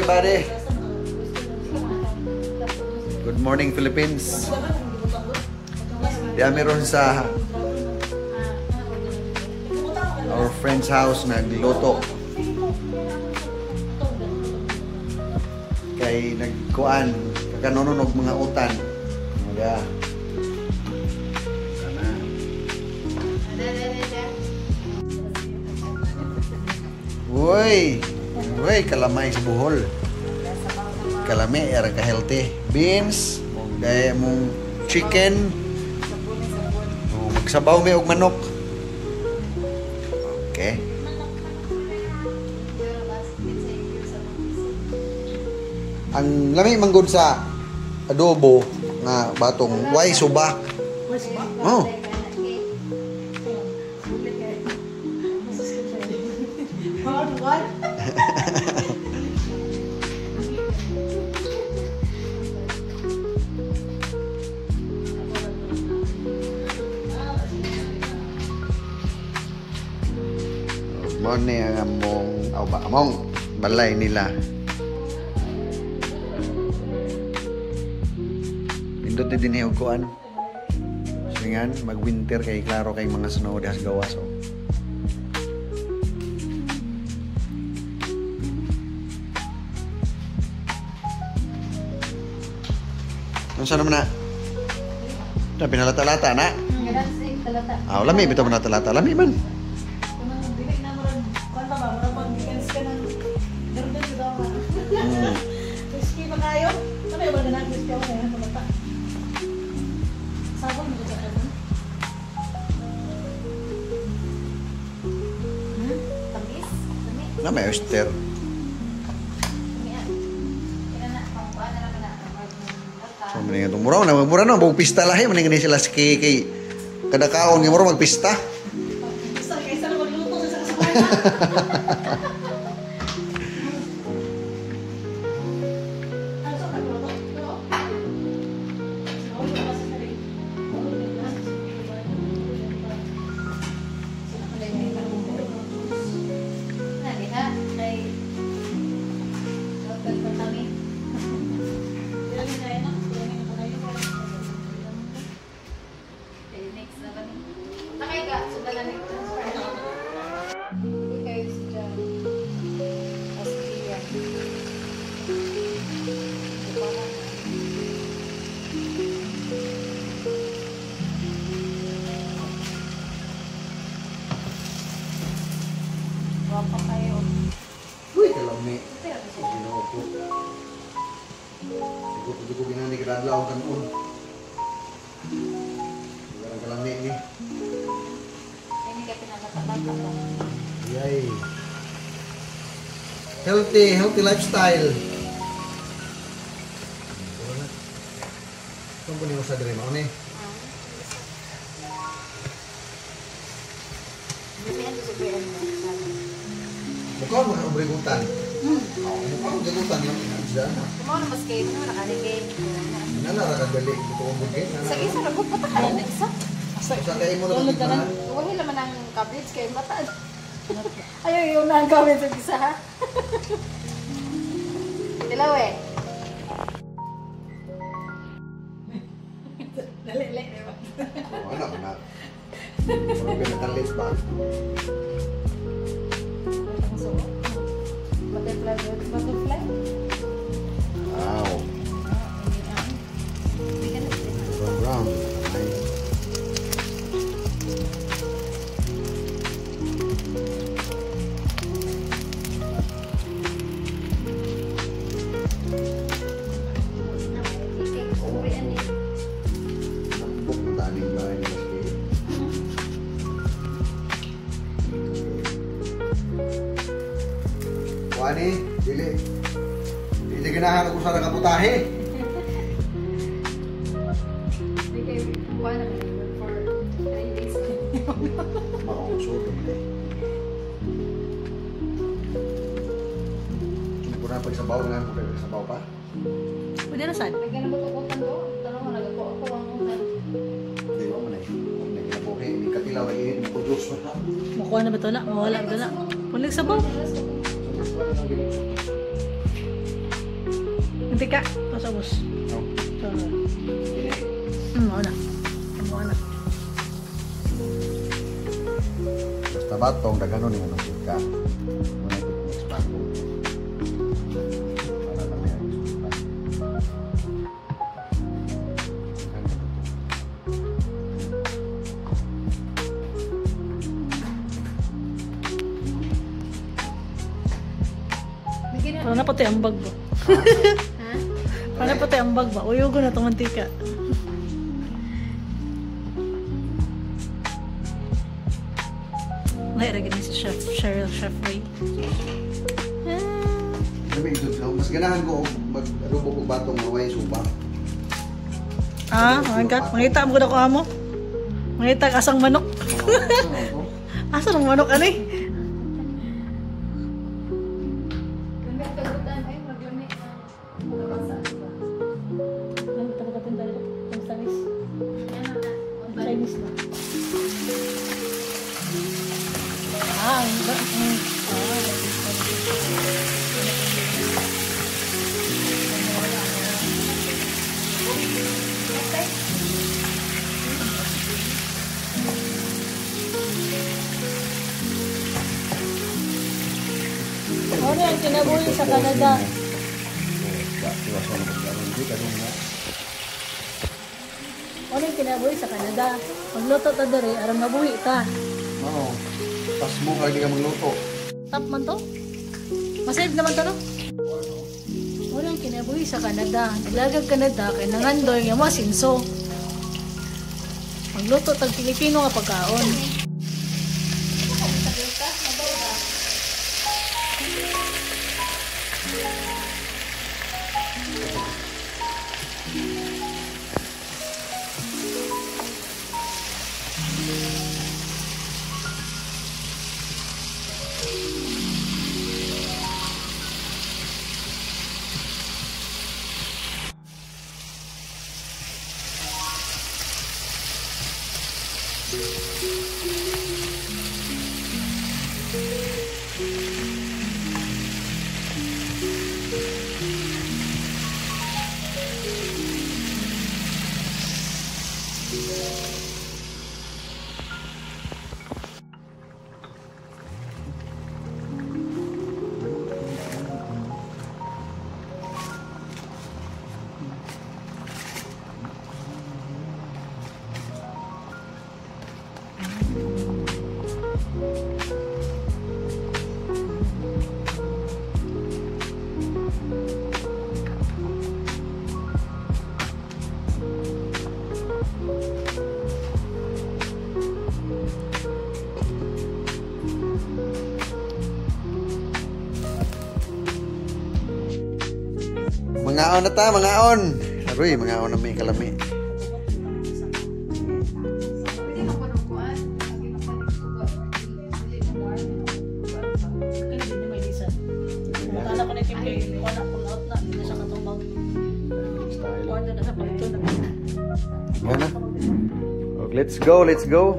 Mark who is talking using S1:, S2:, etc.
S1: everybody. Good morning, Philippines. Di meron sa our friend's house nagluto. Kay nagkuan, kakanunon og mga utan. Mga sana. Uy! Uy, kalamay sa Bohol. Kalami, ara ka healthy. Beans, mong mong chicken. Oh, magsabaw may og manok. Okay. Ang lami manggod sa adobo nga batong way suba. Oh. Mo ni ang among among balay nila. Pindot din dinhi og kuan. Singan mag-winter kay klaro kay mga snow dihas gawas oh. Unsa naman na? Na pinalata-lata na. Ah, lami bitaw manata-lata, lami man. Na may oyster. So maningan itong mura na mura na buong pista lahi maningan ni sila si kay kada kaon nga mura magpista.
S2: Pista kaysa na magluto sa kasama.
S1: Uy, kalami. Ginoo ko. Hindi ko ginani kadadlaw kanon. Garang kalami ni.
S3: Ay, ka pinalata-lata ba?
S1: Yay. Healthy, healthy lifestyle. Itong kunin mo sa dire mao ni. Mukha mo ang brigutan. Mukha mo brigutan lang isda na.
S3: Kumaw na mas kayo naman nakaligay.
S1: Nana ra kadali ito ang bugay.
S3: Sa isa ra gud pata ka na isa.
S1: Sa kay mo na tanan.
S3: Wala naman ang cabbage kay mata. Ayo yun na ang cabbage sa isa ha. Dilaw eh.
S2: Dali dali ba.
S1: Wala na. Wala pinakalit ba?
S3: Butterfly, butterfly.
S1: Wow. Brown. Nice. Wani, dili. Dili ganahan ako sa kaputahe.
S3: Di kay kuha na for 3 days.
S1: Mausod naman eh. Kung na pagsabaw na, kung pagsabaw pa.
S2: Pwede na saan?
S3: Pwede na matukutan do. Tanong mo, nagako ako ang utan.
S1: Hindi ko man eh. Hindi kinabuhi. Hindi katilaw na ihin. Kudus na.
S2: Makuha na ba ito na? Mawala ba ito na? Pulig sabaw. Mantika. Pasabos.
S1: No.
S2: Mao na. Mao na.
S1: Basta batong daghanon ni mantika. Muna mix batong. Para lang may suka. Daghan ka to.
S2: Para na pati ang bag ba?
S3: Ha?
S2: Para na pati ang bag ba? Uyugo na itong mantika. Lahi ra gani si Chef Cheryl Chef Ray. Ah.
S1: Lami jud, mas ganahan ko og mag-adobo og batong nga way supa.
S2: Ah, mangita, mangita mo ko amo. Mangita asang manok.
S1: Oo.
S2: Asa ng manok ani?
S3: Lami ang kagutan. Ay, maglami ang kalabasa, diba? Ano na?
S2: Chinese na. Ah, ang ba? Ah. Ano ang kinabuhi sa Canada? Ano yung kinabuhi sa Canada? Magluto ta dere, aron mabuhi ta.
S1: Oo. Pas mo kay di ka magluto.
S2: Top man to? Masave naman to, no? Ano yung kinabuhi sa Canada? Naglagag Canada, kay nangandoy nga mga sinso. Magluto tag Pilipino nga pagkaon.
S1: Mangaon na ta, mangaon. Aroy, mangaon na may kalami.
S3: Pwede ka pa ng kuan. Lagi makanig suga. Dili na warm. Kuan ba?
S2: Kaya din may lisa. Kumutala ko na yung kay kuha na pull out na, hindi na siya katubang. Kuha na sa palito na.
S1: Yan na. Okay, let's go, let's go.